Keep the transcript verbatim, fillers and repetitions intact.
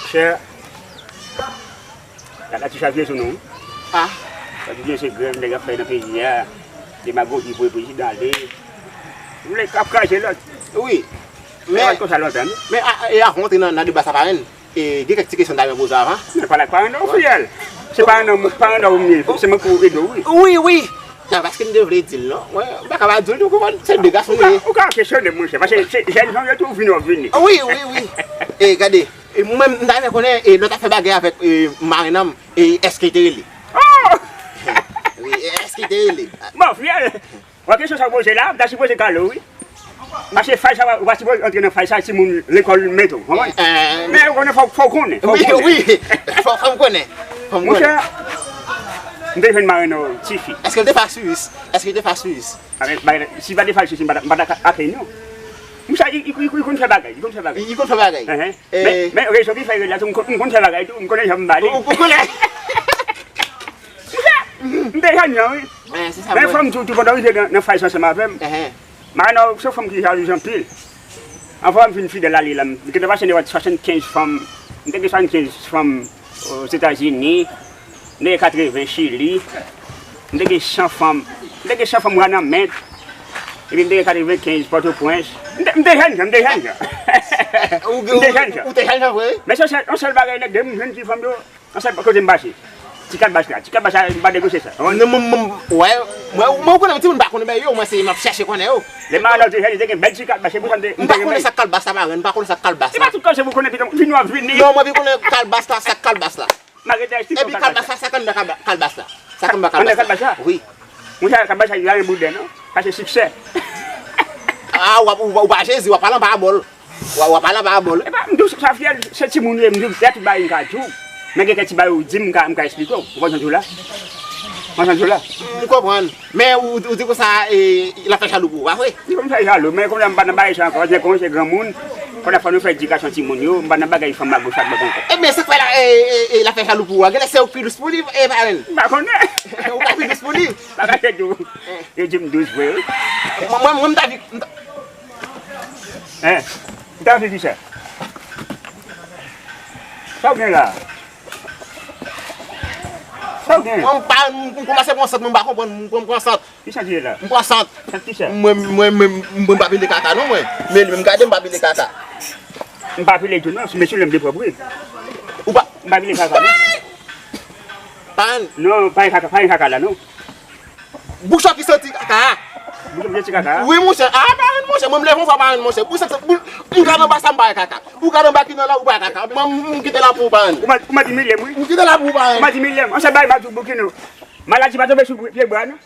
Chè, gad la ti chavye sou nou. Ah. Sa di byen se grev nèg ap fè nan peyi a. Demagoji pou prezidan ale. Vle k ap kraze lòt. Wi. Men, men, a, e avan w antre nan, nan deba sa, parenn, e, gen kèk ti kesyon ta renmen poze avan. Men pale ak parenn ou, Fidèl. Se parenn ou, parenn ou m ye, se mwen ki ede w, wi. Wi, wi. Non, paske m te vle di l, non. Mwen, m pa ka pa di l, ou konprann? Se de gason nou ye. Ou ka, ou ka kesyone m, monchè, paske se jèn jan yo tou vini, w ap vini. Wi, wi, wi. E, gade, e, mwen menm, m ta renmen konnen, e, lè w t ap fè bagay avèk, e, marenn nan, e, èske l te rele? Oh! Wi, e, èske l te rele? Bon, Fidèl, wè kesyon sa w poze la, m ta sipoze kale w, wi. Paske faj sa, ou pa sipoze antre nan faj sa, timoun lekòl mete w, konprann? Eh. Men ou konnen, fò, fò w konnen, fò w konnen. Wi, wi, fò, fò m konnen. Fò m konnen. Monchè, m te jwenn marenn ou, tifi. Èske l te fè ak Swiss? Èske l te fè ak Swiss? A, men, bagay, si pa te fè ak Swiss, m pa ta, m pa ta ka akeyi, non. Monchè, li, li, li, li konn fè bagay, li konn fè bagay. Li konn fè bagay? Ehe. Men, men rezon ki fè l la, se m konn, m konn fè bagay tou, m konnen jan m pale. Ou, ou konnen. M te jèn jan, wi. Men fò m di w tou, pandan w rive nan, nan faz ansanm avè m. Ehe. Marenn ou se yon fanm ki jalouzi anpil. Anvan m fin Fidèl ale la, m te pase nan swasannkenz fanm. M te gen swasannkenz fanm Ozetazini. M te gen katreven Chili. M te gen san fanm. M te gen san fanm Wanament. Epi m te gen katrevenkenz Pòtoprens. M te, m te jèn jan, m te jèn jan. M te jèn jan. Ou te jèn jan vre? Men se yon sèl, yon sèl bagay nèg de m jwenn ti fanm yo. Nan sèl kote m pase. Ti kat bas la. Ti kat bas la, m pa negosye sa. Non, mwen, mwen, wè, mwen, mwen, ou konnen, timoun pa konnen bagay yo, mwen, se, m ap chèche konnen yo. Lè marenn ou te jèn, li te gen bèl ti kat bas, se pou sa m te, m pa konnen sa k kalbas la, marenn, m pa konnen sa k kalbas la. E pa tout kote pou konnen, vini w ap vini. Non, mwen, pi konnen kalbas la, sa k kalbas la. M a rete eksplike w kalbas la. Epi kalbas la, sa k anndan kalbas la. Sa k anndan kalbas la? Wi. Mwen, sa kalbas la, li pa gen bouden, non. Sa se siksè. Ah, w ap, ou, ou pa Jezi, w ap pale an parabòl. W a, w a pale anba bòl. Epa, m di w sa, Fidèl, se timoun yo, m di w, gen tout bagay m ka di w. Men gen kèk ti bagay ou di m, m ka, m ka eksplike w. Ou konprann sa m di w la? Ou konprann sa m di w la? M konprann. Men ou, ou di konsa, e, l ap fè jalou pou ou, pa vre? Li konn fè jalou, men kounye a m pa nan bagay sa ankò, paske kounye se granmoun, kounye a fò nou fè edikasyon timoun yo, m pa nan bagay fanm agoch adwat ankò. Ebyen, sa k fè la, e, e, e, l ap fè jalou pou ou a, genlè se ou k pi dous pou li, e, parenn. M pa konnen. Ou ka pi dous pou li. Pa ka fè tou. Yo di m dous vre, wi. Mwen, mwen, mwen, m ta vi, m ta, Hein? Ou ta fè kisa? Sa w gen la? Sa w gen? Mwen, m pa, m, m kòmanse pran sant, mwen, m pa konprann, m pran, m pran sant. Ki sant ou ye la? M pran sant. Sant kisa? Mwen, mwen, mwen, mwen pa pile kaka, non, mwen. Men li menm gade, m pa pile kaka. M pa pile tou, non. Men sou lè m de pwòp, wi. Ou pa? M pa pile kaka, non. Parenn. Non, pa gen kaka, pa gen kaka la, non. Bouch ou ki santi kaka a. Bouch ou ki santi kaka a? Wi, monchè. A, parenn, monchè. Mwen, m leve yon fwa, parenn, monchè. Bouch ou santi, bou-, ou gade anba sa, m pa wè kaka. Ou gade anba ki nan la, ou pa wè kaka. Mwen, m, m kite la pou ou, parenn. Ou mèt, ou mèt imilye m, wi. M kite la pou ou, parenn. Ou mèt imilye m. An se bay, m ap di w, Boukino. Maladi pa tonbe sou pye bwa, non.